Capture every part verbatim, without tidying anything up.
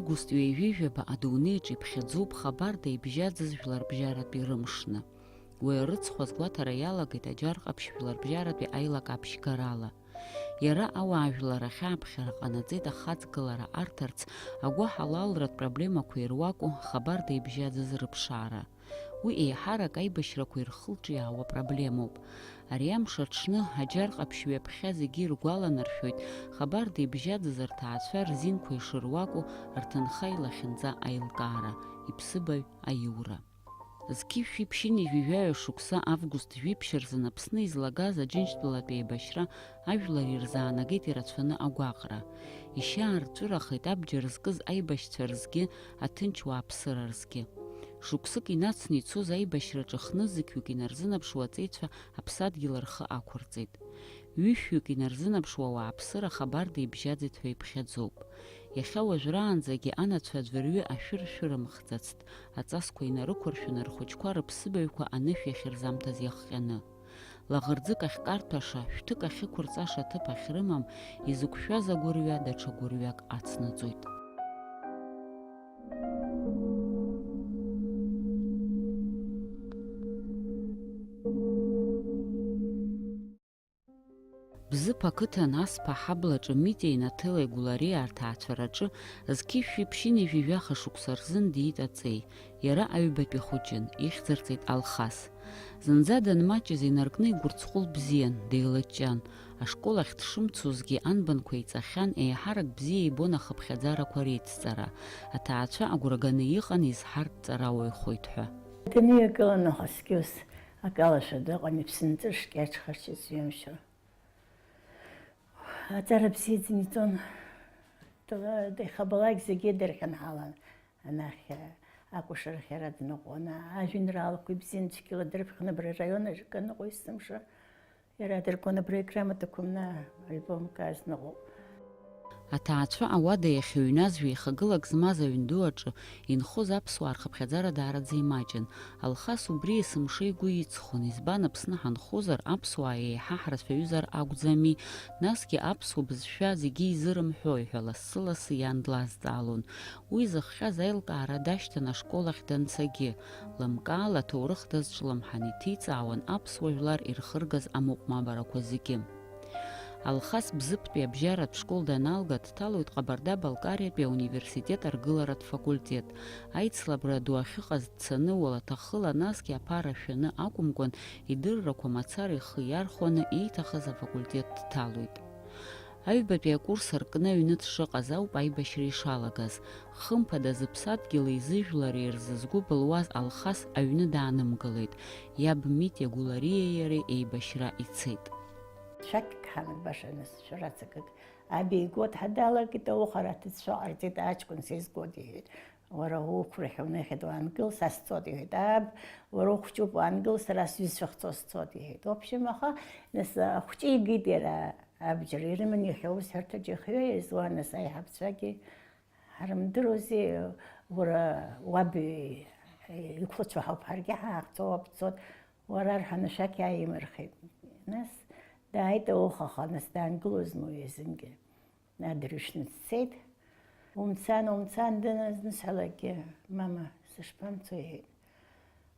Август ҩажәижәаба адунеиаҿ иԥхьаӡоуп Хабарда ибжьаӡыз жәларбжьаратәи рымшны. Уи арыцхә азгәаҭара иалагеит Аџьар Ҟаԥшь жәларбжьаратәи аилак аԥшьгарала. Иара ауаажәлар ахь ааԥхьара ҟанаҵеит ахаҵгылара арҭарц, агәыҳалалратә проблемақәа ируаку Хабарда ибжьаӡыз рыԥшаара. Уи еиҳарак аибашьрақәа ирхылҿиаауа проблемоуп. Ари амш аҽны, Аџьар Ҟаԥшь ҩаԥхьа зегьы иргәаланаршәоит, Хабарда ибжьаӡыз рҭаацәа рзинқәа ишыруаку, рҭынха илахьынҵа аилкаара, иԥсыбаҩ аиура. Зқьи шәи ԥшьынҩажәи жәаҩа шықәса август жәиԥшь рзын Аԥсны излагаз Аџьынџьтәылатә еибашьра ажәлар ирзаанагеит ирацәаны агәаҟра. Ишьаарҵәырахеит абџьар зкыз аибашьцәа рзгьы, аҭынч уааԥсыра рзгьы. Шықәсык инацны ицоз аибашьраҿы хнызқьҩык инарзынаԥшуа аҵеицәа аԥсадгьыл рхы ақәырҵеит. Ҩышәҩык инарзынаԥшуа ауааԥсыра Хабарда ибжьаӡит ҳәа иԥхьаӡоуп. Иахьа уажәраанӡагьы анацәа аӡәырҩы ашәыр шәырымхӡацт, аҵасқәа инарықәыршәаны рхәыҷқәа рыԥсыбаҩқәа анышә иахьырзамҭаз иахҟьаны. Лаӷырӡык ахькарҭәаша, шәҭык ахьықәырҵаша аҭыԥ ахьрымам, изықәшәаз агәырҩа даҽа гәырҩак ацнаҵоит. Бзыԥ ақыҭан Асԥа ҳаблаҿы Митеи Наҭелеи Гәлариа арҭаацәараҿы зқьышәи ԥшьынҩажәи жәаха шықәса рзын диит аҵеи. Иара аҩбатәи хәыҷын, ихьӡырҵеит Алхас. Зынӡа данмаҷыз инаркны игәырҵҟәыл бзиан, деилыҷҷан. Ашкол ахь дшымцозгьы анбанқәа иҵахьан, еиҳарак бзиа ибон ахыԥхьаӡарақәа реицҵара. Аҭаацәа агәра ганы иҟан изҳартә ҵарауаҩхоит ҳәа. Дынҩагылан, аха зқьи ус акалашәа дыҟан, иԥсынҵрышк иаҽхаршьыз ҩымшьо. Аҵара бзиаӡаны иҵон. Ихабалак зегьы дырхьынҳалан, анахь акәашарахь иара дныҟәон. Ажәеинраалақәа ибзианы цәгьала дрыԥхьон, абри араион аҿы акы аныҟәо есымша. Иара дыркуан абри аграмматақәа мна альбомк азныҟәо. Аҭаацәа ауада иахьыҩназ жәеихагылак змаз аҩн ду аҿы инхоз аԥсуаа рхыԥхьаӡара даараӡа имаҷын. Алхас убри есымша игәы иҵхон, избан Аԥсны ҳанхозар, аԥсуаа еиҳа ҳрацәаҩызар акәӡами? Насгьы аԥсуа бызшәа зегьы изырымҳәои ҳәа лассы-лассы иан длазҵаалон. Уи зыхҟьаз аилкаара дашьҭан ашкол ахь данцагьы, лымкаала аҭоурых дазҿлымҳан, иҭиҵаауан аԥсуа жәлар ирхыргаз амыҟәмабарақәа зегьы. Алхас Бзыԥтәи абжьаратә школ даналга, дҭалоит Ҟабарда-Балкариатәи ауниверситет аргыларатә факультет. Аицлабра ду ахьыҟаз дцаны, уалаҭахыла, насгьы аԥара шәаны акәымкәан, идыррақәа мацара ихы иархәаны, ииҭахыз афакультет дҭалоит. Аҩбатәи акурс аркны аҩны дшыҟаз ауп аибашьра ишалагаз. Хымԥада, зыԥсадгьыли зыжәлари рзы згәы былуаз Алхас аҩны даанымгылеит. Иаб Митиа Гәлариеи иареи еибашьра ицеит. Шәақьк ҳаман баша, нас, шәарацакык. Аби игот ҳәа далагеит, ауха араҭыӡшәа ҟарҵеит, аҷкәын сизгот, иҳәеит. Уара ухәрахь унахьыд уаангыл, са сцот, иҳәеит. Аб, уара ухәҷуп, уаангыл, сара сҩызцәа ахьцо сцот, иҳәеит. В общем, аха, нас, ахәҷы игеит иара абџьар, ирыман иахьа аусҳәарҭаҿы ихҩа иазуан, нас аиҳабацәагьы ҳарымдыруази, уара уаб иқәлацәа ҳауп, ҳаргьы ҳаахҵо, уаб дцот, уара, рҳәан, ашәақь ааимырхит. Нас дааит ауха, аха, нас даангылозма уи азынгьы? Адырҩаҽны дцеит. Умцан, умцан, дыназныҳәалакгьы, мама, сышԥамцо, иҳәеит.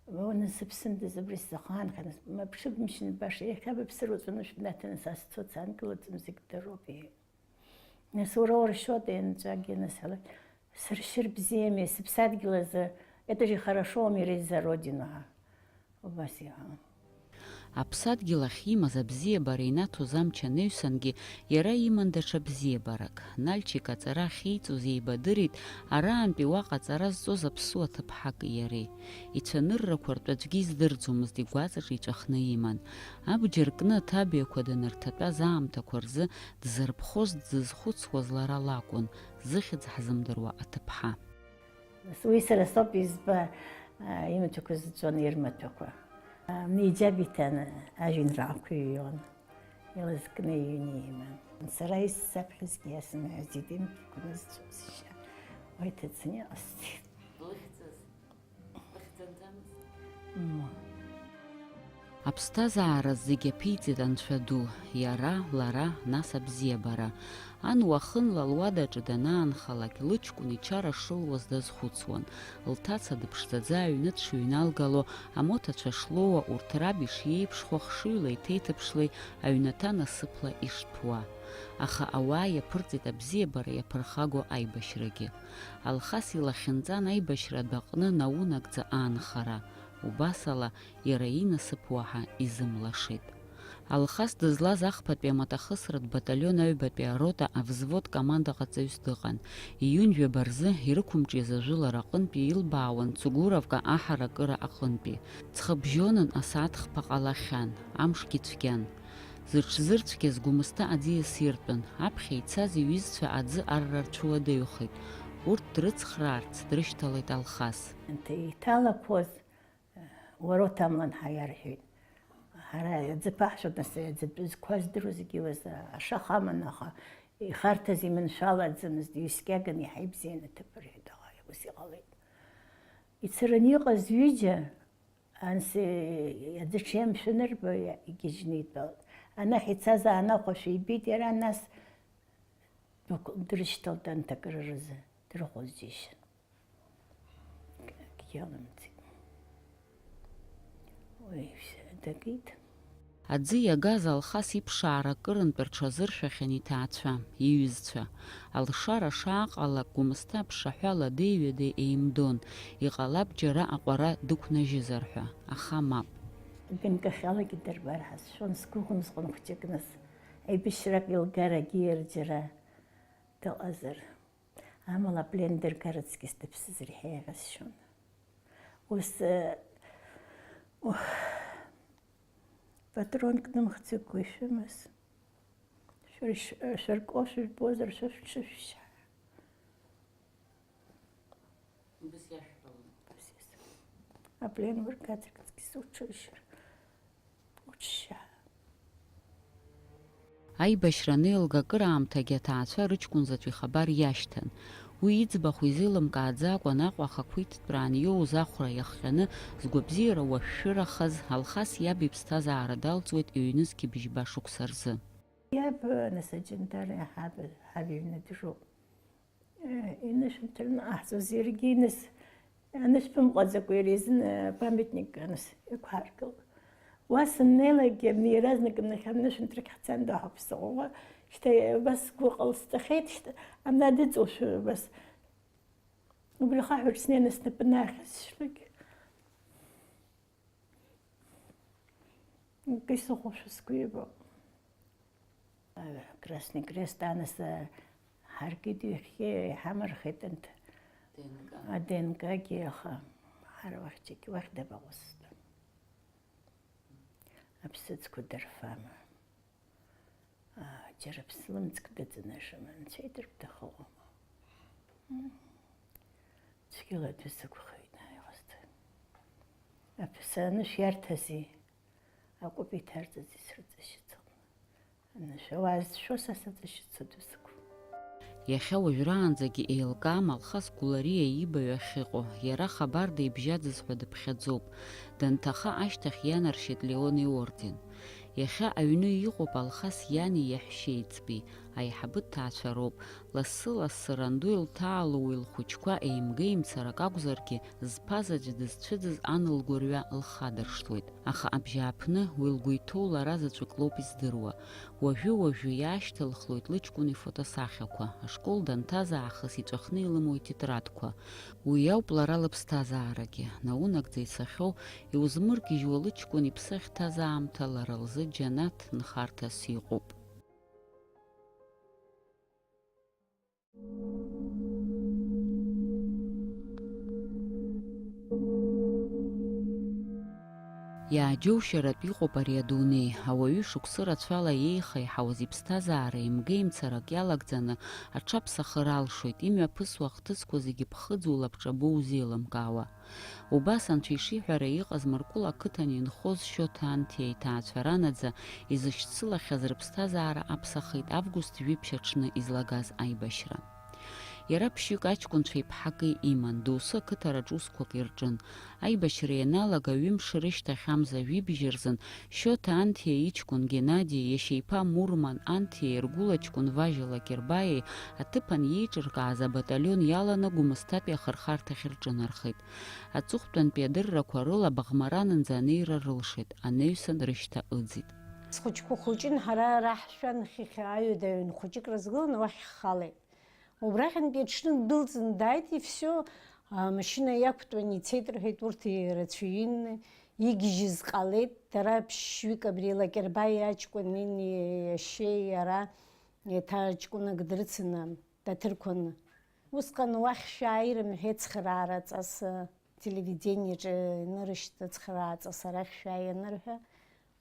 Уны сыԥсындаз абри сзахаанхеит, нас, мап шыбмышьны баша, иахьа быԥсыр уаҵәы анышә бнаҭаны са сцоит, саангылаӡом, зегь дароуп, иҳәеит. Нас уара уршьоит, еинҵәагьы, нас, ала, сыршьыр бзиами, сыԥсадгьыл азы, это же хорошо умереть за родину, ҳәа. Убас иҟан. Аԥсадгьыл ахь имаз абзиабара инаҭоз амч анаҩсангьы, иара иман даҽа бзиабарак. Нальчик аҵара ахьеиҵоз еибадырит араантәи уаҟа аҵара зҵоз аԥсуа ҭыԥҳаки иареи. Ицәаныррақәа ртәы аӡәгьы издырӡомызт, игәаҵаҿ иҵәахны иман. Абџьар кны аҭабиақәа данырҭатәаз аамҭақәа рзы дзырԥхоз, дзызхәыцуаз лара лакәын, зыхьӡ ҳзымдыруа аҭыԥҳа. Нас уи сара соуп изба, а, имаҭәақәа зҵон ирмаҭәақәа. А, Неиџьаб иҭан, ажәеинраалақәа иҩуан, илызкны иҩны иман. Сара исзаԥхьазгьы иасымҳәаӡеит, имаҭәақәа назцәымсышьа. Уа иҭаҵаны иҟасҵеит. Лыхьӡыз? Лыхьӡ анҵамыз? Мма. Аԥсҭазаара зегь аԥиҵеит Анцәа ду, иара, лара, нас абзиабара. Ан уахынла луадаҿы данаанхалак, лыҷкәын ичара шылуаз дазхәыцуан, лҭаца дыԥшӡаӡа аҩны дшыҩналгало, амоҭацәа шлоуа, урҭ раб ишиеиԥшхо хшыҩла иҭеиҭыԥшлеи аҩнаҭа насыԥла ишҭәуа. Аха ауаа иаԥырҵеит абзиабара иаԥырхаго аибашьрагьы. Алхас илахьынҵан аибашьратә аҟны наунагӡа аанхара. Убасала, иара инасыԥ уаҳа изымлашеит. Алхас дызлаз ахԥатәи амаҭахысратә баталион аҩбатәи арота авзвод командаҟаҵаҩыс дыҟан. Июнь жәаба рзы ирықәымҿиаз ажәылара аҟынтәи илбаауан Цугуровка аҳаракыра аҟынтәи. Ҵхыбжьонын асааҭ хԥа ҟалахьан, амшгьы цәгьан. Зыҽзырцәгьаз Гәымсҭа аӡиас иртәын, аԥхьа ицаз иҩызцәа аӡы арра рцәуадаҩхеит. Урҭ дрыцхраарц дрышьҭалеит Алхас. Анҭ иҭалақәоз, уара уҭамлан ҳәа иарҳәеит. Ҳара аӡы ԥаҳшәоит, нас аӡатәы зқәа здыруа зегьы уаз ашаха аман, аха ихарҭаз иманшәалаӡамызт, ҩыскьаганы иаҳа ибзианы аҭыԥ рҳәеит, аха ус иҟалеит. Ицараны иҟаз ҩыџьа, анс, аӡы ҽеим шәанырба, игьежьны итәалт. Анахь ицаз аанахәашәа ибеит иара, нас дук дрышьҭалт анҭ акырыразы, дрыхәоз џьишьан. Акгьы алымҵит. Уи дагеит. Аӡы иагаз Алхас иԥшаара акырынтә рҽазыршәахьан иҭаацәа, иҩызцәа. Алшара шааҟалак Гәымсҭа аԥшаҳәа ладеи-ҩадеи еимдон, иҟалап џьара аҟәара дықәнажьызар ҳәа, аха мап. Ганкахьалагьы дырбар ҳәа сшәон, сгәыӷымсҟан хәҷык нас, аибашьрак илгарагьы иара џьара дыҟазар. Амала аплен дыргарацгьы сдыԥсызар ҳәа иаӷьасшьон. Ус, э, ух, патронк нымхӡакәа ишәымаз. Шәырш-, шәыркуа шәырбозар, шәа шәҽышәшьа. Убас иашәҳәалон. Убас иасҳәалон. Аплен ургаӡаргьы суҽышьыр. Уҽшьа. Аибашьра анеилга акыраамҭагьы аҭаацәа рыҷкәын заҵә ихабар иашьҭан. Уи иӡбахә изеилымкааӡакәа, наҟ ахақәиҭтәраан иоуз ахәра иахҟьаны, згәабзиара уашәшәырахаз, Алхас иаб иԥсҭазаара далҵуеит ҩнызқь быжьба шықәса рзы. Иаб, нас, аҷандара ҳаб, ҳаб иҩны дыжуп. Инышәынҭраны иҟаҳҵоз иаргьы иныс, анышә ԥымҟаӡакәа иара изын, э, памятник аныс иқәҳаргылт. Уа сыннеилакгьы, абни иаразнак абнахь анышәынҭрахь ҳцан даҳәа ԥсыҟоуа, шьҭа убас сгәы ҟалҵахьеит, шьҭа абна дыҵоушәа убас. Убри хаҳәырц снеины снапы наахьысшьлак. Акы исыхәошәа сгәы иабо. Красный Крест анасыԥ ҳаркит ҩахьхьи, иҳамырхеит анҭ. Д Н К. А, Д Н К-гьы, аха ҳара уахьчагьы уахь дабаҟоу сҳәан. Аԥсыӡқәа дырфама? Аа, џьара ԥслымӡк дыҵанашәом, анцәа идырп дахыҟоума. Мм. Цәгьала адәы сықәхеит, иҟасҵои? Аԥсы анышә иарҭази? Акәыпа иҭарҵази срыҵашьыцуан. Анышә ауаа зшәо са сыҵашьыцуа адәы сықәуп. Иахьа уажәраанӡагьы еилкаам Алхас Гәлариа иибаҩ ахьыҟоу, иара хабар деибжьаӡыз ҳәа дыԥхьаӡоуп. Данҭаха ашьҭахь ианаршьеит Леон иорден. Иахьа аҩны иҟоуп Алхас иани иаҳәшьеиҵби, аиҳабы дҭаацәароуп. Лассы-лассы ранду илҭаало уи лхәыҷқәа еимга-еимцарак акәзаргьы, зԥа заҵә дызцәыӡыз ан лгәырҩа лхадыршҭуеит. Аха абжьааԥны уи лгәы иҭоу лара заҵәык лоуп издыруа. Уажәы-уажәы иаашьҭылхлоит лыҷкәын ифотосахьақәа, ашкол данҭаз аахыс иҵәахны илымоу итетрадқәа. Уи ауп лара лыԥсҭазаарагьы, наунагӡа ицахьоу, иузмыргьежьуа лыҷкәын иԥсы ахьҭаз аамҭа лара лзы џьанаҭ нхарҭас иҟоуп. Иааџьоушьаратә иҟоуп ари адунеи, ауаҩы шықәсы рацәала иеиха-иҳауаз иԥсҭазаара еимга-еимцарак иалагӡаны аҽаԥсахыр алшоит, имҩаԥысуа ахҭысқәа зегьы ԥхыӡ улабҿабоу узеилымкаауа. Убас Анцәа ишиҳәара иҟаз Мыркәыла ақыҭан инхоз Шьоҭа Анҭиа иҭаацәа ранаӡа изышьцылахьаз рыԥсҭазаара аԥсахит август жәиԥшь аҽны излагаз аибашьра. Иара ԥшьҩык аҷкәынцәа иԥҳаки иман, доусы ақыҭараҿ усқәак ирҿын. Аибашьра ианалага ҩымш рышьҭахь амза жәибжь рзын Шьоҭа Анҭиа иҷкәын Геннади, иашьа иԥа Мурман Анҭиеи ргәылаҷкәын Важьа Лакербаиеи аҭыԥан иеиҿыркааз абаталион иаланы Гәымсҭатәи ахырхарҭахь рҿынархеит. Аҵыхәтәантәи адыррақәа рыла Баӷмаранынӡа анеира рылшеит, анаҩсан рышьҭа ыӡит. Схәыҷқәа хәыҷын, ҳара ара ҳшәан, хыхь аҩада ҩын хәыҷык рызгыланы уахь ҳхалеит. Убраҟантәи аҽны ддәылҵны дааит, и всё, амашьына иақәтәан ицеит рҳәеит, урҭ ирацәаҩын, игьежьыз ҟалеит, дара ԥшьҩык абри Лакербаи аҷкәын ини иашьеи иара еиҭа ҷкәынак дрыцын. Даҭырқәаны. Усҟан уахь шәааи рымҳәеи цхыраараҵас, телевидениеҿы инырышьҭ ацхырааҵас арахь шәааи анырҳәа,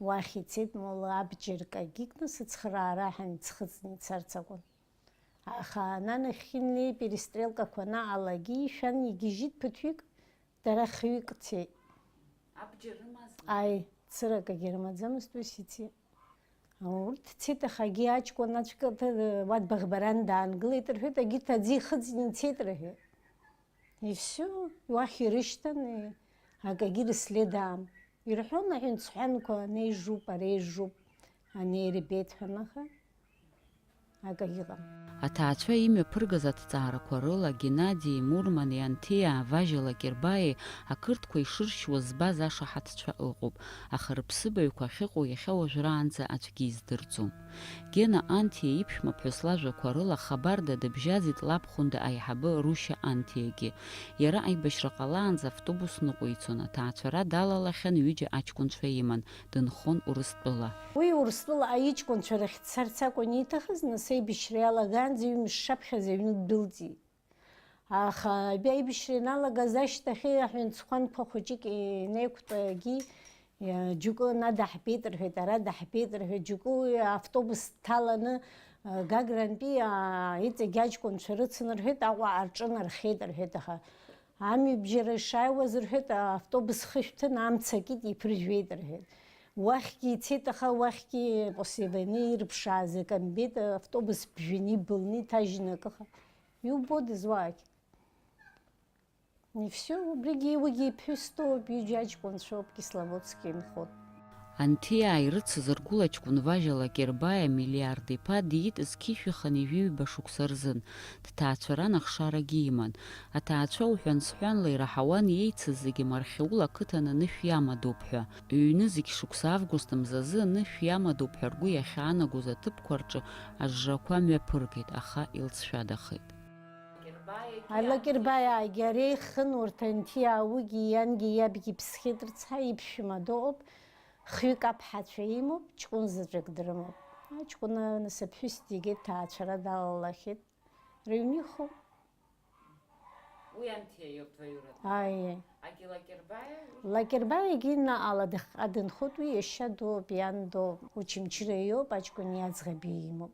уахь ицеит, мол, абџьар кагьы кны сыцхыраара ҳәа ицхыҵны ицарц акәын. Аха ананахьхьи перестрелкақәа анаҟалагьы ишәан, игьежьит ԥыҭҩык, дара хҩык цеит. Абџьар рымазма? Аи, цыракагьы рымаӡамызт, ус ицеит. Урҭ цеит, аха агьи аҷкәын аӡәк уа дбаӷбаран даангылеит рҳәеит, агьырҭ аӡы ихыҵны ицеит рҳәеит. И всё, уахь ирышьҭан, и акагьы рыследаам. Ирҳәон аҳәынҵәҳәанқәа, ани ижуп, ари ижуп, ани ирбеит ҳәа, аха акагьы ыҟам. Аҭаацәа имҩаԥыргаз аҭҵаарақәа рыла Геннади Мурмани Анҭиаа Важьа Лакербаиеи ақырҭқәа ишыршьуаз збаз ашаҳаҭцәа ыҟоуп, аха рыԥсыбаҩқәа ахьыҟоу иахьа уажәраанӡа аӡәгьы издырӡом. Гена Анҭиа иԥшәмаԥҳәыс лажәақәа рыла хабарда дыбжьаӡит лабхәында аиҳабы Рушьа Анҭиагьы. Иара аибашьра ҟалаанӡа автобус ныҟәицон, аҭаацәара далалахьан, ҩыџьа аҷкәынцәа иман, дынхон Урыстәыла. Уи Урыстәыла аиҷкәынцәа рахь дцарц акәын ииҭахыз, нас аибашьра иалагаанӡа ҩымш шаԥхьаз аҩны ддәылҵит. Аха абри аибашьра ианалагаз ашьҭахь аҳәынҵәхәанқәа хәыҷык инеиқәтәагьы, џьоукы ана даҳбеит рҳәеит, ара даҳбеит рҳәеит, џьоукы уи автобус дҭаланы, Гагрантәи, иҵегь аҷкәынцәа рыцын рҳәеит, Аҟәа рҿынархеит рҳәеит, аха амҩабжьара шааиуаз рҳәеит, автобус хышәҭын, амца акит, иԥыржәеит рҳәеит. Уахьгьы ицеит, аха уахьгьы после войны ирԥшааз акы мбеит, автобус ԥжәаны ибылны иҭажьын акы, аха иубодаз уаагь. И всё, убригьы уигьы иԥҳәыс дууп, ҩыџьа аҷкәынцәоуп, Кисловодски инхоит. Анҭиаа ирыцыз ргәылаҷкәын Важьа Лакербаиа Мелиард иԥа диит зқьышә иханы ҩажәи ҩба шықәса рзын, дҭаацәаран ахшарагьы иман. Аҭаацәа уҳәан-сҳәанла ираҳауан, иеицыз зегьы Мархьаула ақыҭан анышә иамадоуп ҳәа. Ҩ-нызқь шықәса август мзазы анышә иамадоуп ҳәа ргәы иахьаанагоз аҭыԥқәа рҿы ажрақәа мҩаԥыргеит, аха илҵшәадахеит. Алакербаиаагьы ари ихын, урҭ Анҭиаа уигьы иангьы иабгьы иԥсхьеит, рыцҳа, иԥшәма дыҟоуп, хҩык аԥҳацәа имоуп, ҷкәын заҵәык дрымоуп. Аҷкәын анасыԥҳәыс дигеит, ҭаацәара далалахьеит. Рыҩны ихуп. Уи Анҭиа иоуп, двоюродный. Аиеи. Агьи Лакербаиа? Лакербаиагьы наҟ ала дыхҟа дынхоит, уи иашьа дууп, иан дууп. Очамчыра иоуп, аҷкәын иаӡӷаб имоуп.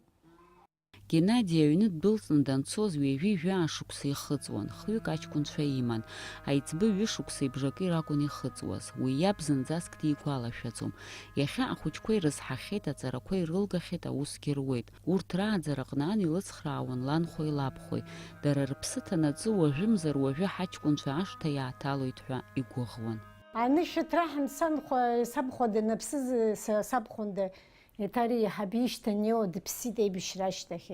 Геннади аҩны ддәылҵны данцоз ҩажәи жәаа шықәса ихыҵуан, хҩык аҷкәынцәа иман. Аиҵбы ҩышықәса ибжаки ракәын ихыҵуаз, уи иаб зынӡаск дигәалашәаӡом. Иахьа ахәыҷқәа ирызҳахьеит, аҵарақәа ирылгахьеит, аусгьы руеит. Урҭ рааӡараҟны ан илыцхраауан ланхәеи лабхәеи. Дара рыԥсы ҭанаҵы, уажәымзар уажәы ҳаҷкәынцәа ашҭа иааҭалоит ҳәа игәыӷуан. Анышә аҭра ҳамцанхәа, сабхәа даныԥсыз, са-, сабхәында, еиҭа ари иаҳабы ишьҭанеиуа дыԥсит аибашьра ашьҭахь.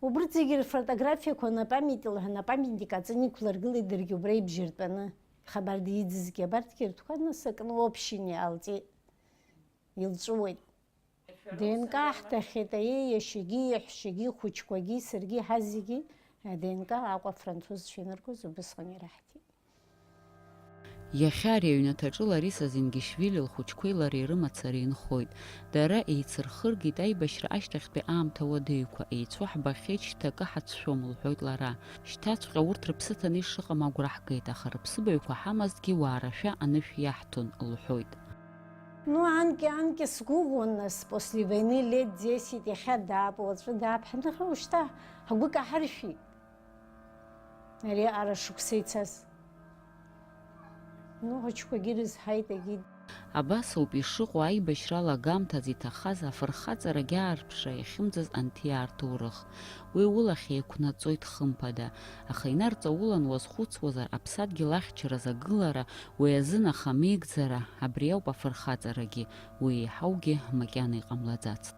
Убырҭ зегьы рфотографиақәа напамятник ҳәа напамятник аҵаны иқәлыргылеит даргьы убра ибжьыртәаны. Хабар диӡызгьы абарҭгьы ртәқәа, нас акны общине иҟалҵеит. Илҵәуеит. ДНК ҳҭахьеит, аиеи, иашьагьы, иаҳәшьагьы, ихәыҷқәагьы, саргьы, ҳазегьы, ДНК Аҟәа афранцузцәа инаргоз убысҟан ираҳҭеит. Иахьа ари аҩнаҭаҿы Лариса Зингишвили лхәыҷқәеи лареи рымацара инхоит. Дара еицырхыргеит аибашьра ашьҭахьтәи аамҭа уадаҩқәа, еицәоу ҳбахьеит, шьҭакы ҳацәшәом, лҳәоит лара. Шьҭаҵәҟьа урҭ рыԥсы ҭаны ишыҟам агәра ҳгеит, аха рыԥсыбаҩқәа ҳамазҭгьы уаа рашәа анышә иаҳҭон, лҳәоит. Ну, анкьа-анкьа сгәыӷуан, нас, после войны лет десять, иахьа даап, уаҵәы даап, ҳаныҳәа, ушьҭа ҳгәы каҳаршәит. Ари аҟара шықәса ицаз. Ну, хәыҷқәагьы рызҳаит, егьи. Абас ауп ишыҟоу аибашьра алагамҭаӡа иҭахаз афырхаҵарагьы аарԥшра иахьымӡаз анҭиаа рҭоурых. Уи улахь еиқәнаҵоит хымԥада, аха инарҵаулан уазхәыцуазар, аԥсадгьыл ахьчараз агылара, уи азын ахамеигӡара, абри ауп афырхаҵарагьы, уи еиҳаугьы макьана иҟамлаӡацт.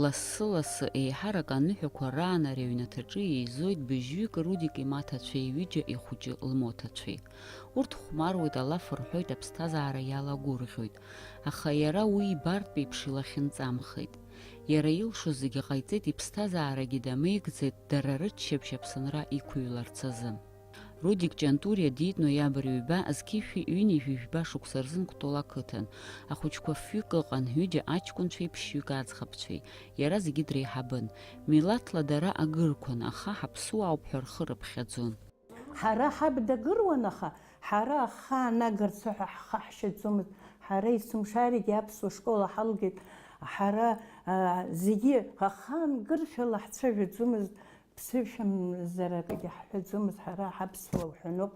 Лассы-лассы, еиҳарак аныҳәақәа раан ари аҩнаҭаҿы еизоит быжьҩык Рудик имаҭацәеи ҩыџьа ихәыҷы лмоҭацәеи. Урҭ хәмаруеит, алаф рҳәоит, аԥсҭазаара иалагәырӷьоит. Аха иара уи ибартә еиԥш илахьынҵамхеит. Иара илшоз зегьы ҟаиҵеит, иԥсҭазаарагьы дамеигӡеит, дара рыччаԥшь Аԥсынра иқәыҩларц азы. Рудик Ҷантуриа диит ноиабр ҩба, зқьи шәи ҩынҩажәи жәба шықәса рзын Кәтол ақыҭан. Ахәыҷқәа фҩык ыҟан, ҩыџьа аҷкәынцәеи ԥшьҩык аӡӷабцәеи. Иара зегьы дреиҳабын. Милаҭла дара агырқәан, аха ҳаԥсуаауп ҳәа рхы рыԥхьаӡон. Ҳара ҳаб дагыруан, аха ҳара ахаан агарц ҳәа ҳхы ҳшьаӡомызт. Ҳара есымшарагьы аԥсуа школ ҳалгеит. Ҳара, а, зегьы ахаан гыршәала ҳцәажәаӡомызт. Ԥсышәамзар акгьы ҳҳәаӡомызт, ҳара ҳаԥсуа ҳәаноуп,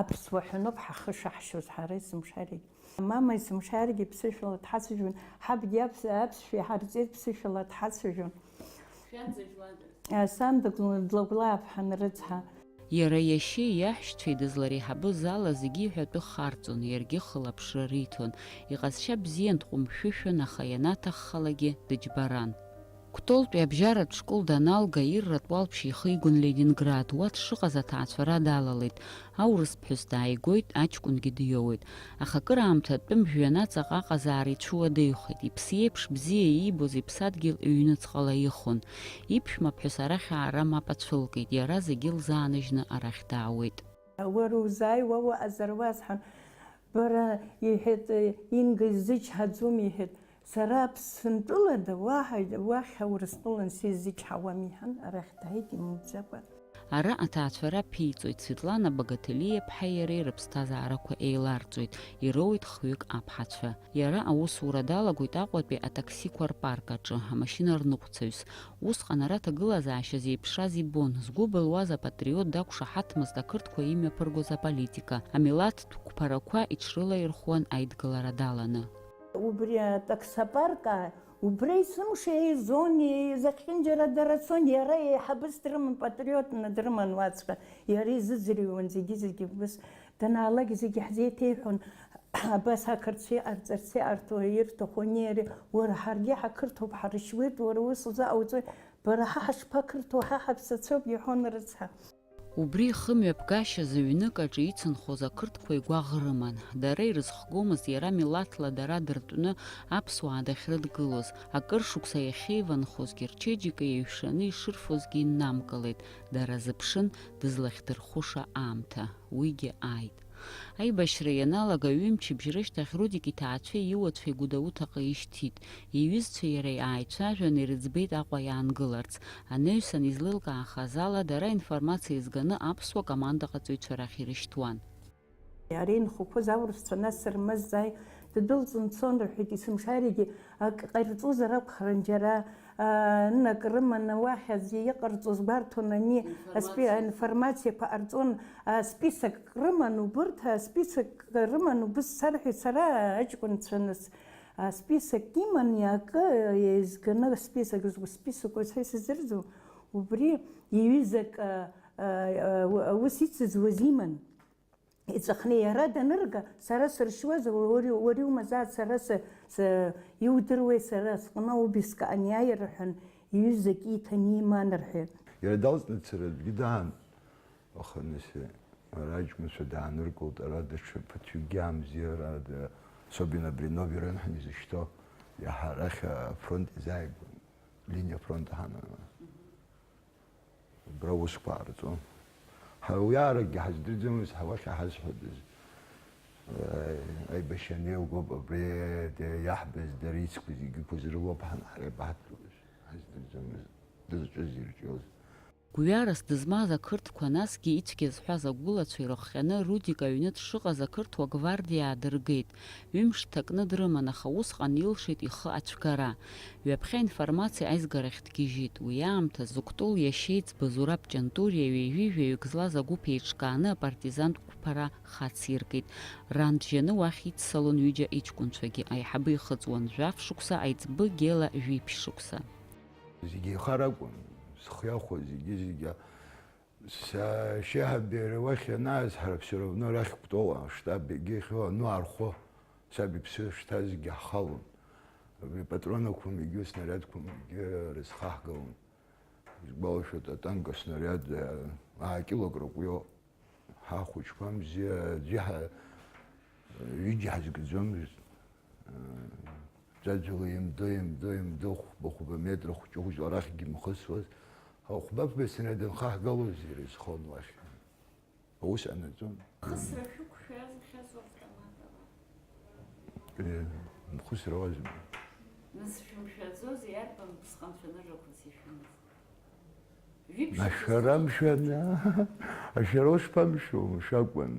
аԥсуа ҳәаноуп ҳахы шаҳшьоз ҳара есымшарагьы. Мама есымшарагьы ԥсышәала дҳацәажәон, ҳабгьы аԥс-, аԥсшәа иҳарҵеит, ԥсышәала дҳацәажәон. Шәан зыжәлада? Сан дыгл-, длакәлаап ҳанрыцҳа. Иара иашьеи иаҳәшьцәеи дызлареиҳабыз ала зегьы иҳәатәы харҵон, иаргьы хылаԥшра риҭон. Иҟазшьа бзиан, дҟәымшәышәон, аха ианаҭаххалагьы дыџьбаран. Кәтолтәи абжьаратә школ даналга, ирратә уалԥшьа ихигон Ленинград, уа дшыҟаз аҭаацәара далалеит. Аурыс ԥҳәыс дааигоит, аҷкәынгьы диоуеит. Аха акыраамҭа атәым жәҩанаҵаҟа аҟазаара ицәуадаҩхеит. Иԥсы еиԥш бзиа иибоз иԥсадгьыл ҩныҵҟала ихон. Иԥшәма ԥҳәыс арахь аара мап ацәылкит, иара зегьы лзааныжьны арахь даауеит. Уара узааиуа уаҟазар уасҳәан, бара, иҳәеит, Инга, изычҳаӡом, иҳәеит, сара Аԥсынтәылада, уаҳа уахь Урыстәылан сизычҳауам, иҳәан, арахь дааит имуӡакәа. Ара аҭаацәара ԥиҵоит, Светлана Багателиа-ԥҳаи иареи рыԥсҭазаарақәа еиларҵоит, ироуеит хҩык аԥҳацәа. Иара аусура далагоит Аҟәатәи атаксиқәа рпарк аҿы, амашьына рныҟәцаҩс. Усҟан ара аҭагылазаашьа зеиԥшраз ибон, згәы былуаз апатриот дақәшаҳаҭмызт ақырҭқәа имҩаԥыргоз аполитика, амилаҭтә қәԥарақәа иҽрылаирхәуан аидгылара даланы. Убри атаксопарк, убра есымша еизон, зехьынџьара дара цон, иара еиҳабыс дрыман, патриотны дрыман уаҵәҟьа, иара изыӡырҩуан зегьы-зегьы убыс. Данаалак зегьы ҳзеиҭеиҳәон, абас ақырҭцәа иҟарҵарц иҟарҵо, ирҭаху ани ари, уара ҳаргьы ҳақырҭуп, ҳаршьуеит, уара ус узыҟауҵои, бара ҳа ҳашԥақырҭуа, ҳа ҳаԥсацәоуп, иҳәон рыцҳа. Убри ихымҩаԥгашьазы ҩнык аҿы ицынхоз ақырҭқәа игәаӷ рыман. Дара ирызхгомызт иара милаҭла дара дыртәны аԥсуаа дахьрыдгылоз. Акыр шықәса иахьеиванхозгьы, рчеиџьыка еиҩшаны ишырфозгьы иннамкылеит, дара зыԥшын дызлахьдырхәыша аамҭа. Уигьы ааит. Аибашьра ианалага ҩымчыбжь рышьҭахь Рудик иҭаацәеи иуацәеи Гәдоуҭаҟа ишьҭит. Иҩызцәеи иареи ааицәажәан, ирыӡбеит Аҟәа иаангыларц. Анаҩсан излеилкаахаз ала, дара аинформациа зганы аԥсуа командаҟаҵаҩцәа рахь ирышьҭуан. Иара инхақәоз аурысцәа нас рмазааи ддәылҵны дцон рҳәеит, есымшарагьы ак ҟарҵозар акәхарын џьара, аа, нак рыманы уахь аӡәы иҟарҵоз гәарҭон ани аспи-, Информациа. Аинформациақәа ҟарҵон, аа, список рыман убырҭ, аа, список рыман убыс сарҳәеит сара аҷкәынцәа нас, аа, список иман акы еизганы список, список уаҩ сара исыздырӡом, убри иҩызак, аа, аа, аус ицызуаз иман. Иҵәахны иара данырга, сара сыршьуазар, уара, уара иумазааит, сара сы-, сы-, иудыруеи сара сҟны аобиск аниааира ҳәа иҩызак ииҭан иман рҳәеит. Иара далҵны дцара аӡәгьы даан, аха нас ара аҷкәынцәа дааныркылт, ара даҽа ԥыҭҩыкгьы амзи, ара да-, особенно абри Нови ран ҳәа изышьҭоу, иаҳа арахь афронт изааигәан, линиа афронт ҳанан. Убра усқәа аарҵон. Ҳара уи ааракгьы ҳаздырӡомызт, ҳа уахь иҳазҳәодаз. Аибашьра анеилгоуп, абри иаҳбаз, дара ицқәаз, егьиқәаз рылоуп ҳан-, ҳара иабаҳдыруаз, ҳаздырӡомызт, дызҿыз, ирҿиоз. Гәҩарас дызмаз ақырҭқәа, насгьы ицәгьа зҳәаз агәылацәа ирыхҟьаны Рудик аҩны дшыҟаз ақырҭуа гвардиаа дыргеит. Ҩымш дҭакны дрыман, аха усҟан илшеит ихы ацәгара. Ҩаԥхьа аинформациа аизгарахь дгьежьит. Уи аамҭаз Зықәтәыл иашьеиҵбы Зураб Ҷантуриа ҩажәи жәаҩык злаз агәыԥ еиҿкааны апартизантә қәԥара хациркит. Ран џьаны уахь иццалон ҩыџьа иҷкәынцәагьы, аиҳабы ихыҵуан жәаф шықәса, аиҵбы Гела жәиԥшь шықәса. Зегьы еихар акәын, зхы иахәо зегьы-зегьы. Сашьеиҳаб иара уахь ианааз, ҳара все равно арахь Кәтол аштаб егьи ахьыҟоу ану аархәо, саб иԥсы шҭазгьы ҳхалон. Абри апатронақәа егьи аснариадқәа егьи рызхаҳгалон. Исгәалашәоит, атанк аснариад, аа, килограммк иоуп. Ҳа ҳхәыҷқәа мзиа аӡәы ҳа-, ҩыџьа ҳазгаӡомызт. Ӡаӡәала еимдо, еимдо, еимдо, хәба-хәба метра хәҷы-хәыҷла арахьгьы имхысуаз. Хәба-фба снариад анхаҳгалоз ирызхон уахь. Аус анаӡон. Хысра шәықәшәазахьаз уавтоматала? Э, мхысрауазма. Нас шәымшәаӡози, иарбан усҟан шәаныррақәаз ишәымаз? Жәиԥшь Ашәара мшәан, ашәара ушԥамшәо, мшәакәан.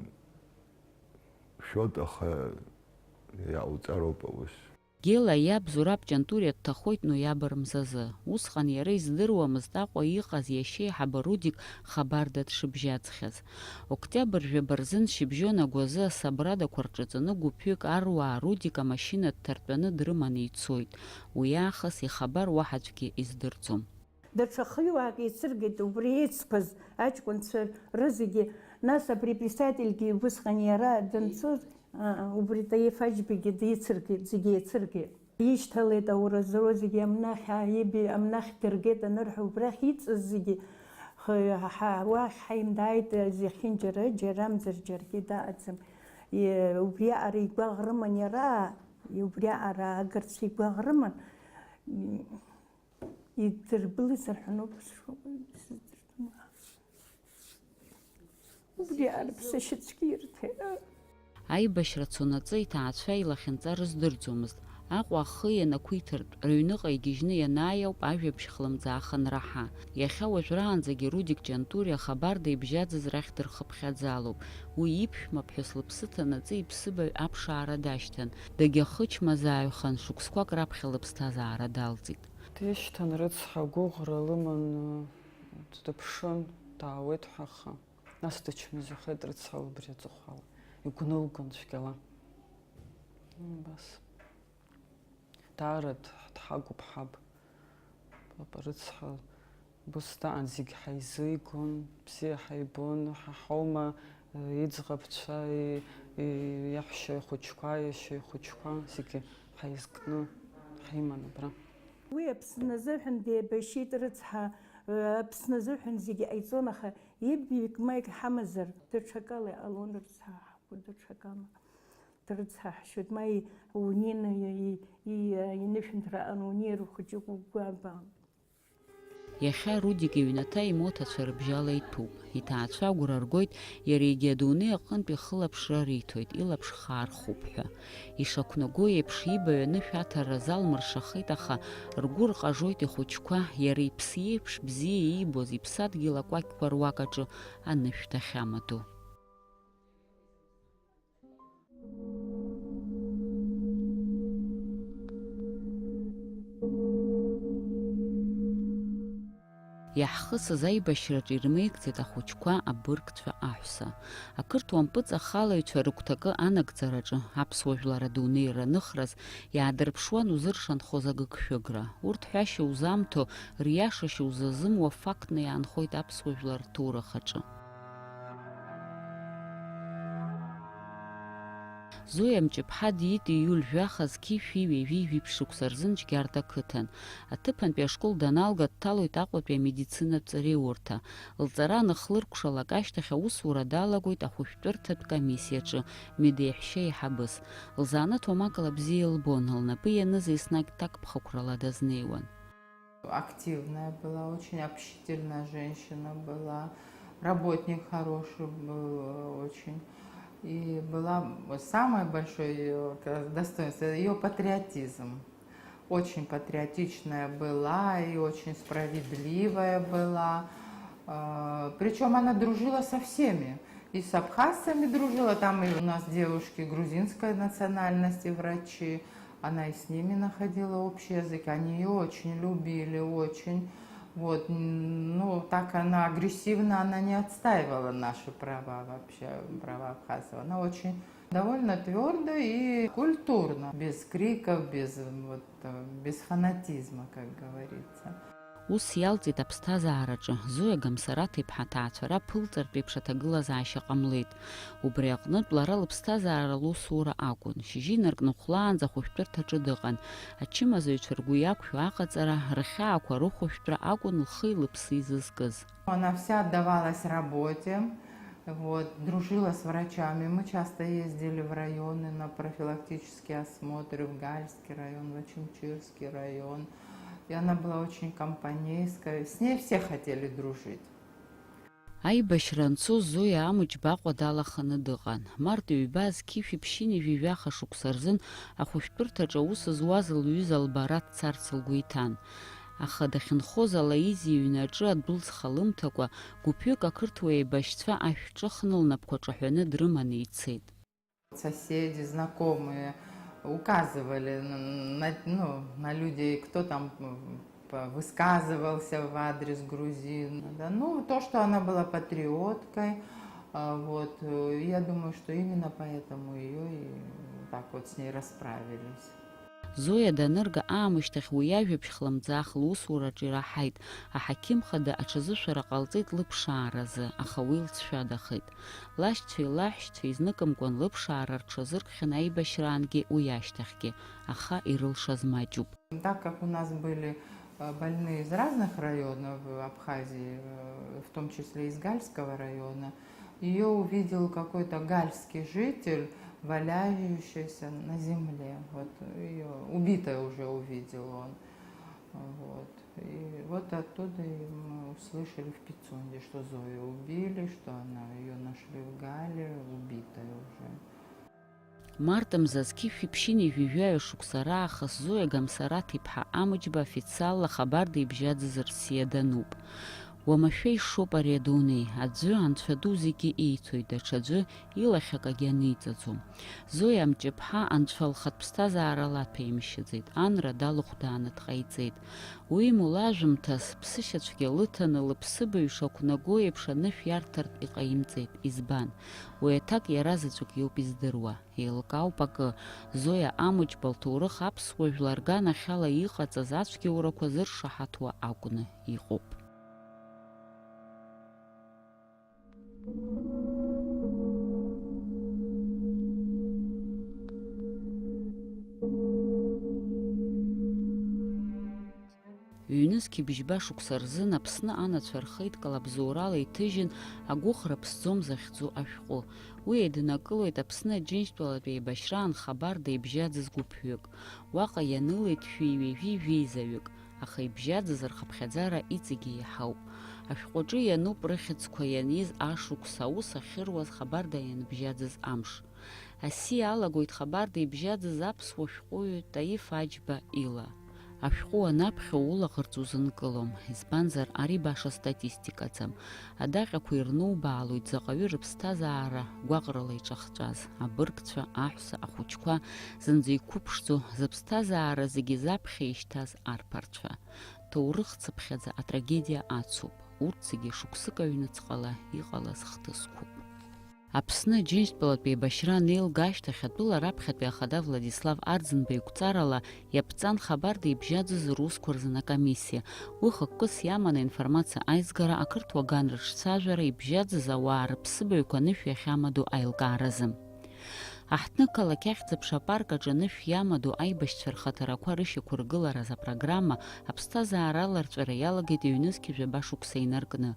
Шәоит, аха иаауҵароуп аус. Гела иаб Зураб Ҷантуриа дҭахоит ноиабр мзазы. Усҟан иара издыруамызт Аҟәа иҟаз иашьеиҳаба Рудик хабарда дшыбжьаӡхьаз. Октиабр жәаба рзын шьыбжьон агәазы асабрадақәа рҿаҵаны гәыԥҩык аруаа Рудик амашьына дҭартәаны дрыманы ицоит. Уи аахыс ихабар уаҳа аӡәгьы издырӡом. Даҽа хыҩуаак еицыргеит убри еиҵқәаз аҷкәынцәа рызегьы, нас абри аписательгьы убысҟан иара данцоз, а, убри Таиф Аџьбагьы деицыргеит, зегьы еицыргеит. Ишьҭалеит ауразоура зегьы амнахь, ааиби-, амнахь дыргеит анырҳәа, убрахь иҵаз зегьы х-, ҳа-, уахь ҳаимдааит, зехьынџьара, џьарамзар џьаргьы даҟаӡам. И-, убриаҟара игәаӷ рыман иара, убриаҟара агарцәа игәаӷ рыман. Идырбылазар ҳәа ноуп сшәо, сыздырӡом. Убри арԥыс ашьацәгьа ирҭеит. Аибашьра цонаҵы иҭаацәа илахьынҵа рыздырӡомызт. Аҟәа ахы ианақәиҭыртә, рыҩныҟа игьежьны ианааи ауп ажәабжь хлымӡаах анраҳа. Иахьа уажәраанӡагьы Рудик Ҷантуриа хабарда ибжьаӡыз рахь дырхыԥхьаӡалоуп. Уи иԥшәма ԥҳәыс лыԥсы ҭанаҵы иԥсыбаҩ аԥшаара дашьҭан. Дагьахычмазааҩхан, шықәсқәак раԥхьа лыԥсҭазаара далҵит. Дишьҭан, рыцҳа, гәыӷра лыманы дыԥшын, даауеит ҳәа аха. Нас дычмазаҩхеит рыцҳа убри аҵыхәала, игәнылгон цәгьала. М, абас. Даара д-, дҳагуп ҳаб. Папа рыцҳа, убыс даан зегь ҳаизигон, бзиа ҳаибон, ҳа ҳаума, э, иӡӷабцәа, и-, и-, иаҳәшьа ихәыҷқәа, иашьа ихәыҷқәа, зегьы ҳаизкны ҳиман абра. Уи Аԥсны азыҳәан деибашьит рыцҳа, э, Аԥсны азыҳәан зегьы ҟаиҵон, аха ибаҩ ма егьҳамазар, даҽакала иҟалон рыцҳа, ҳгәы даҽакала. Дрыцҳаҳшьоит, ма и-, унеины и-, и-, инышәынҭра аҟны унеир ухәыҷык угәы абаам. Иахьа Рудик иҩнаҭа имоҭацәа рыбжьала иҭәуп. Иҭаацәа агәра ргоит, иара егьи адунеи аҟынтә ихылаԥшра риҭоит, илаԥш хаархәуп ҳәа. Ишақәнаго еиԥш, ибаҩ анышә аҭара залмыршахеит, аха ргәы рҟажоит ихәыҷқәа, иара иԥсы иеиԥш бзиа иибоз иԥсадгьыл акәакьқәа руак аҿы анышә дахьамадоу. Иаҳхысыз аибашьраҿы ирмеигӡеит ахәыҷқәа, абыргцәа, аҳәса. Ақырҭуа мпыҵахалаҩцәа рыгәҭакы анагӡараҿы аԥсуа жәлар адунеи раныхраз иаадырԥшуан узыршанхоз агыгшәыгра. Урҭ ҳәашьа узамҭо, риашашьа узазымуа фактны иаанхоит аԥсуа жәлар рҭоурых аҿы. Зоиа Мҷыԥҳа диит ииуль жәаха зқьи шәи ҩажәи жәиԥшь шықәса рзын Џьгьарда қыҭан. Аҭыԥантәи ашкол даналга, дҭалоит Аҟәатәи амедицинатә ҵареиурҭа. Лҵара аныхлыркәшалак ашьҭахь аусура далагоит ахәышәтәырҭатә комиссиаҿы, медеиҳәшьа еиҳабыс. Лзанааҭ уамакала бзиа илбон, лнапы ианыз еснагь ҭакԥхықәрала дазнеиуан. Активная была, очень общительная женщина была, работник хороший был, э, очень. И была, самое большое её, э, достоинство — её патриотизм. Очень патриотичная была и очень справедливая была. Причем она дружила со всеми. И с абхазцами дружила, там и у нас девушки грузинской национальности, врачи. Она и с ними находила общий язык. Они ее очень любили, очень. Вот, ну, так она агрессивно, она не отстаивала наши права вообще, права абхазцев. Она очень довольно твердо и культурно, без криков, без, вот, э, без фанатизма, как говорится. Ус иалҵит аԥсҭазаараҿы. Зоиа Гамсараҭ-иԥҳа аҭаацәара ԥылҵартә еиԥш аҭагылазаашьа ҟамлеит. Убри аҟнытә лара лыԥсҭазаара лусура акәын. Шьыжьы инаркны хәлаанӡа ахәышәтәырҭаҿы дыҟан. Ачымазаҩцәа ргәы иақәшәо аҟаҵара, рхьаақәа рыхәышәтәра акәын лхи лыԥси зызкыз. Она вся отдавалась работе, вот, дружила с врачами. Мы часто ездили в районы на профилактические осмотры, в Гальский район, в Очамчырский район. И она была очень компанейская. С ней все хотели дружить. Аибашьра анцоз Зоиа Амҷба Аҟәа далаханы дыҟан. Март ҩба зқьи жәшәи ԥшьынҩажәи жәаха шықәса рзын ахәышәтәырҭаҿы аус зуаз лҩыза лбара дцарц лгәы иҭан. Аха дахьынхоз ала изиҩны аҿы адәылҵха лымҭакәа, гәыԥҩык ақырҭуа еибашьцәа ашә ҿыхны лнапқәа ҿаҳәаны дрыманы ицеит. Соседи, знакомые указывали на, на, ну, на людей, кто там, м, п-, высказывался в адрес грузин. Да, ну, то, что она была патриоткой, а, вот, э, я думаю, что именно поэтому её и так вот с ней расправились. Зоиа данырга аамышьҭахь уи ажәабжь хлымӡаах лусураҿы ираҳаит, аҳақьым хада аҽазышәара ҟалҵеит лыԥшааразы, аха уи лҵшәадахеит. Лашьцәеи лаҳәшьцәеи изныкымкәан лыԥшаара рҽазыркхьан аибашьраангьы уи ашьҭахьгьы, аха ирылшаз маҷуп. Так как у нас были, э, больные из разных районов Абхазии, э, в том числе из Гальского района, её увидел какой-то гальский житель, валяющаяся на земле. Вот её убитой уже увидел он. Вот. И вот оттуда и мы услышали в Пицунде, что Зою убили, что она, её нашли в Гале, убитой уже. Март мза зқьи жәшәи ԥшьынҩажәи жәаҩа шықәса раахыс Зоиа Гамсараҭ-иԥҳа Амҷба официалла хабар деибжьаӡыз рсиа дануп. Уамашәа ишоуп ари адунеи, аӡәы, анцәа ду зегьы еицәоит, даҽаӡәы илахь акагьы аниҵаӡом. Зоиа Амҷыԥҳа анцәа лхатә ԥсҭазаара лаҭәеимшьаӡеит, анра далыхәдааны дҟаиҵеит. Уимоу лажәымҭас, ԥсышьацәгьа лыҭаны, лыԥсыбаҩ шақәнаго еиԥш анышә иарҭартә иҟаимҵеит. Избан? Уи аҭак иара заҵәык иоуп издыруа. Еилкаауп акы, Зоиа Амҷба лҭоурых аԥсуа жәлар рганахьала иҟаҵаз ацәгьоурақәа зыршаҳаҭуа акәны иҟоуп. Ҩнызқь бжьба шықәса рзын Аԥсны анацәа рхеидкыла абзоурала иҭыжьын Агәыӷра ԥсӡом захьӡу ашәҟәы. Уи еиднакылоит Аԥсны Аџьынџьтәылатә еибашьраан хабар деибжьаӡыз гәыԥҩык. Уаҟа ианылеит шәи ҩажәи жәеизаҩык, аха ибжьаӡыз рхыԥхьаӡара иҵегьы еиҳауп. Ашәҟәаҿы иануп рыхьӡқәа ианиз ашықәс, аус ахьыруаз, хабарда ианбжьаӡыз амш. Асиа алагоит хабарда ибжьаӡыз аԥсуа шәҟәыҩҩы Таиф Аџьба ила. Ашәҟәы уанаԥхьо улаӷырӡ узынкылом, избанзар, ари баша статистикаӡам. Адаҟьақәа ирнубаалоит заҟаҩы рыԥсҭазаара гәаҟрала иҿахҵәаз, абыргцәа, аҳәса, ахәыҷқәа, зынӡа иқәыԥшӡо, зыԥсҭазаара зегьы заԥхьа ишьҭаз арԥарцәа. Ҭоурыхцыԥхьаӡа атрагедиа ацуп, урҭ зегьы шықәсык аҩныҵҟала иҟалаз хҭысқәоуп. Аԥсны Аџьынџьтәылатә еибашьра анеилга ашьҭахь атәыла раԥхьатәи ахада Владислав Арӡынба игәҵарала иаԥҵан хабарда ибжьаӡыз русқәа рзын акомиссиа. Уи хықәкыс иаман аинформациа аизгара, ақырҭуа ган рыҿцәажәара, ибжьаӡыз ауаа рыԥсыбаҩқәа анышә иахьамадоу аилкааразы. Аҳҭнықалақь ахьӡ-аԥша апарк аҿы анышә иамадоу аибашьцәа рхаҭарақәа рышьақәыргылараз апрограмма аԥсҭазаара аларҵәара иалагеит ҩнызқь жәаба шықәса инаркны.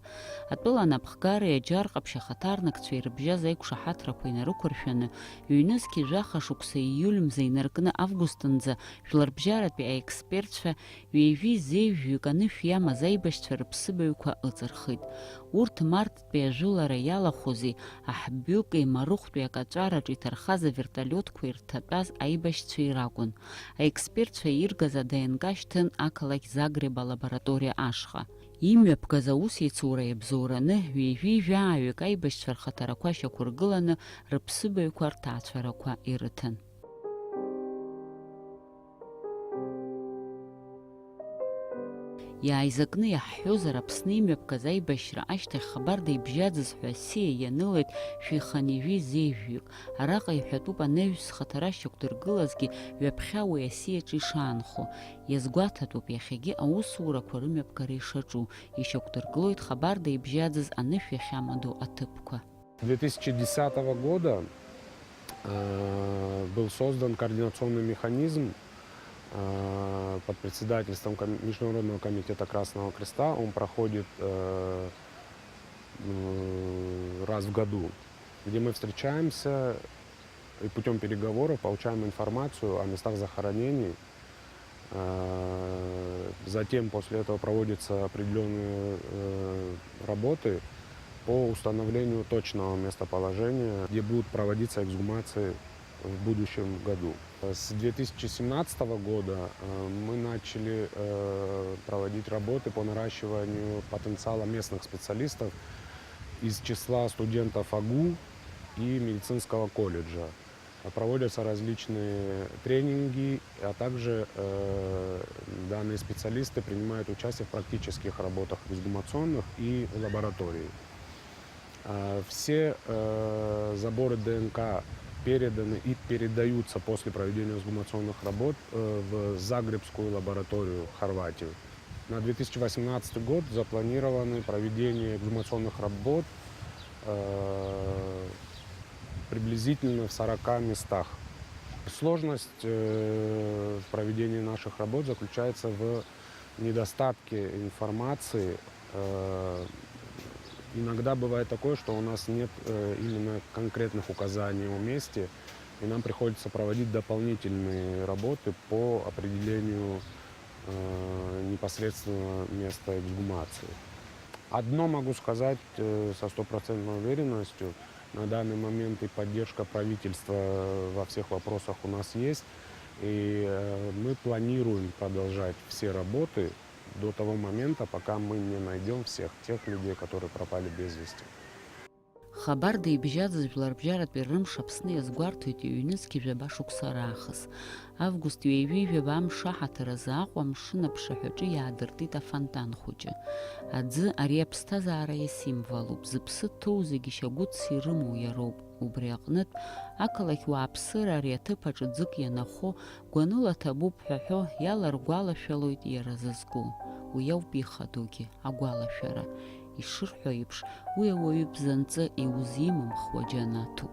Атәыла анапхгареи аџьар ҟаԥшь ахаҭарнакцәеи ирыбжьаз аиқәшаҳаҭрақәа инарықәыршәаны, ҩнызқь жәаха шықәса ииуль мза инаркны августынӡа жәларбжьаратәи аекспертцәа ҩажәи зеижәҩык анышә иамаз аибашьцәа рыԥсыбаҩқәа ыҵырхит. Урҭ марттәи ажәылара иалахәызи, аҳбҩыки, марыхәтәи акаҵәараҿы иҭархаз авертолиотқәеи ирҭатәаз аибашьцәеи ракәын. Аекспертцәа иргаз АДНК шьҭын ақалақь Загреб алабораториа ашҟа. Имҩаԥгаз аусеицура иабзоураны, ҩажәи жәааҩык аибашьцәа рхаҭарақәа шьақәыргыланы, рыԥсыбаҩқәа рҭаацәарақәа ирыҭан. Иааизакны иаҳҳәозар, Аԥсны имҩаԥгаз аибашьра ашьҭахь Хабарда ибжьаӡыз ҳәа асиа ианылеит шәиханижәи зеижәҩык. Араҟа иҳәатәуп анаҩс зхаҭара шьақәдыргылазгьы ҩаԥхьа уи асиаҿы ишаанхо. Иазгәаҭатәуп иахьагьы аусурақәа рымҩаԥгара ишаҿу, ишьақәдыргылоит Хабарда ибжьаӡыз анышә иахьамадоу аҭыԥқәа. две тысячи десятого года э, был создан координационный механизм э, под председательством ком- Международного комитета Красного Креста. Он проходит э, м, раз в году, где мы встречаемся и путем переговоров получаем информацию о местах захоронений. Э, Затем после этого проводятся определенные э, работы по установлению точного местоположения, где будут проводиться эксгумации в будущем году. С две тысячи семнадцатого года э, мы начали э, проводить работы по наращиванию потенциала местных специалистов из числа студентов АГУ и медицинского колледжа. Проводятся различные тренинги, а также э, данные специалисты принимают участие в практических работах эксгумационных и лаборатории. Э, Все э, заборы ДНК переданы и передаются после проведения эксгумационных работ э, в Загребскую лабораторию Хорватии. На две тысячи восемнадцатый год запланированы проведение эксгумационных работ э, приблизительно в сорока местах. Сложность э, в проведении наших работ заключается в недостатке информации. Э, Иногда бывает такое, что у нас нет э, именно конкретных указаний о месте, и нам приходится проводить дополнительные работы по определению э, непосредственно места эксгумации. Одно могу сказать э, со стопроцентной уверенностью. На данный момент и поддержка правительства во всех вопросах у нас есть. И э, мы планируем продолжать все работы до того момента, пока мы не найдем всех тех людей, которые пропали без вести. Хабарда ибжьаӡыз жәларбжьаратәи рымш Аԥсны иазгәарҭоит ҩнызқь жәаба шықәса раахыс. Август ҩажәи жәаба амш аҳаҭыр азы Аҟәа амшын аԥшаҳәаҿы иаадыртит афонтан хәыҷы. Аӡы ари аԥсҭазаара иасимволуп, зыԥсы ҭоу зегьы шьагәыҭс ирымоу иароуп. Убри аҟнытә, ақалақь уааԥсыра ари аҭыԥ аҿы ӡык ианахәо, гәаныла ҭабуп ҳәа ҳәо иаларгәалашәалоит иара зызку. Уи ауп ихадоугьы, агәалашәара. Ишырҳәо еиԥш, уи ауаҩы бзанҵы иузимымхуа џьанаҭуп.